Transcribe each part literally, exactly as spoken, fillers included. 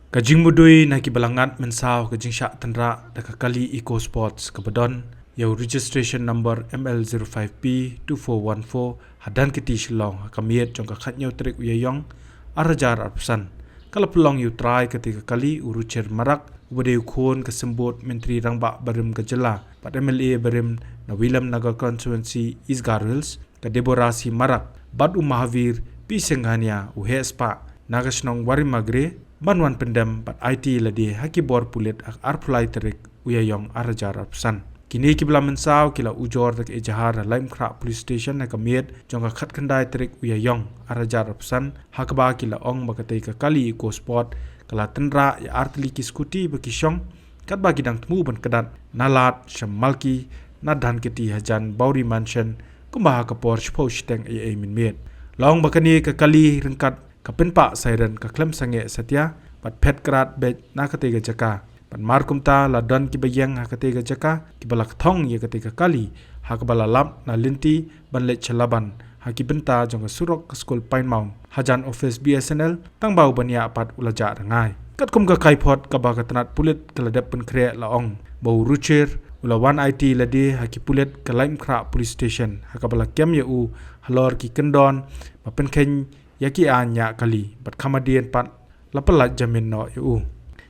Ka jingmudui na ki ba la ngat mynsaw ka jingshah tynrah da ka kali Eco Sports ka ba don ïa u registration number M L zero five P two four one four ha Dhankheti Shillong ha ka miet jong ka khatñiew tarik u Ïaïong ar hajar arphew san. Ka la pynlong ïa u trai kata ka kali u Ruchir Marak u ba dei u khun ka symbud Myntri Rangbah barim ka jylla bad M L A barim na Williamnagar constituency East Garo Hills ka Deborah C Marak bad u Mahavir P Singhania u heh spah na ka shnong Warimagre ban wan pyndem bad aiti lade ha ki bor pulit ha ka arphew lai tarik u Ïaïong ar hajar arphew san. Kine ki ba la mynsaw ki la ujor da ka ejahar ha Laitumkhrah Police Station ha ka miet jong ka khatkhyndai tarik u Ïaïong ar hajar arphew san ha kaba ki la ong ba katei ka kali Eco Sport ka la tynrah ïa artylli ki scooty ba ki shong katba ki dang thmu ban kdat na Lad sha Malki na Dhankheti hajan Bauri Mansion kumba ha ka por shiphew shiteng eiei mynmiet. La ong ba kane ka kali ryngkat ka pynpah siren ka khlem sangeh satia bad phet krat beit na katei ka jaka. Bad mar kumta la don ki ba ïeng ha katei ka jaka ki ba la kthong ïa katei ka kali ha kaba la lap na lynti ban leit sha Laban ha ki bynta jong ka surok ka skul Pine Mount hajan office B S N L tang ba u bniah pat u la jah rngai. Katkum ka kaiphod kaba ka tnat pulit ka la dep pynkhreh la ong ba u Ruchir u la wan aiti lade ha ki pulit ka Laitumkhrah Police Station ha kaba la kem ïa u halor ki kyndon ba pynkheiñ ïa ki aiñ ñiah kali bad kham hadien pat la pyllait jamin noh ïa u.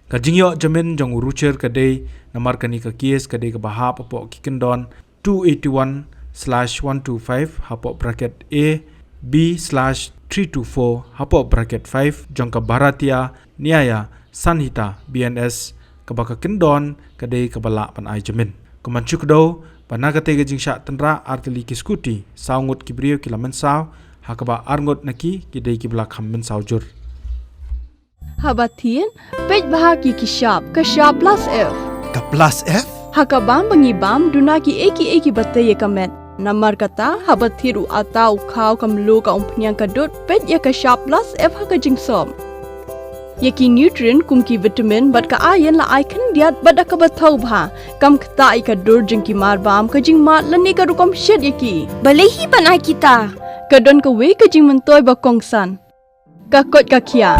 Ka jingïoh jamin jong u Ruchir ka dei namar kane ka kes ka dei kaba hap hapoh ki kyndon two eighty-one slash one two five hapoh bracket A B slash three two four hapoh bracket five jong ka Bharatiya Nyaya Sanhita B N S kaba ka kyndon ka dei kaba lah ban ai jamin. Kumban shu kdew ba na katei ka jingshah tynrah artylli ki scooty saw ngut ki briew ki la mynsaw ha kaba ar ngut na ki ki dei ki ba la kham mynsaw jur. Haba thied, peit bha ki ki shap, ka shap plus F. Ka plus F? Ha ka bam ba ngi bam duna ki ei ki ei ki ba tei ïa ka met. Namar kata haba thied u ata u khaw ka mluh ka umphniang ka dud, peit ïa ka shap plus F ha ka jingsop. Ïa ki nutrient kum ki vitamin bad ka iron la ai khyndiat bad da kaba thaw bha. Kam ktah ïa ka dur jong ki mar bam, ka jingmad lane ka rukom shet ïa ki. Balei hi ban ai kita? Ka don kawei ka jingmyntoi ba kongsan. Ka koit ka khiah.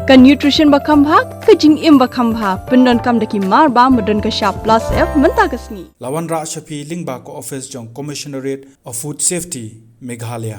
Ka nutrition ba kham bha, ka jingim ba kham bha, pyndonkam da ki mar bam ba don ka shap plus F mynta ka sngi. La wanrah sha phi lyngba ka office jong Commissionerate of Food Safety, Meghalaya.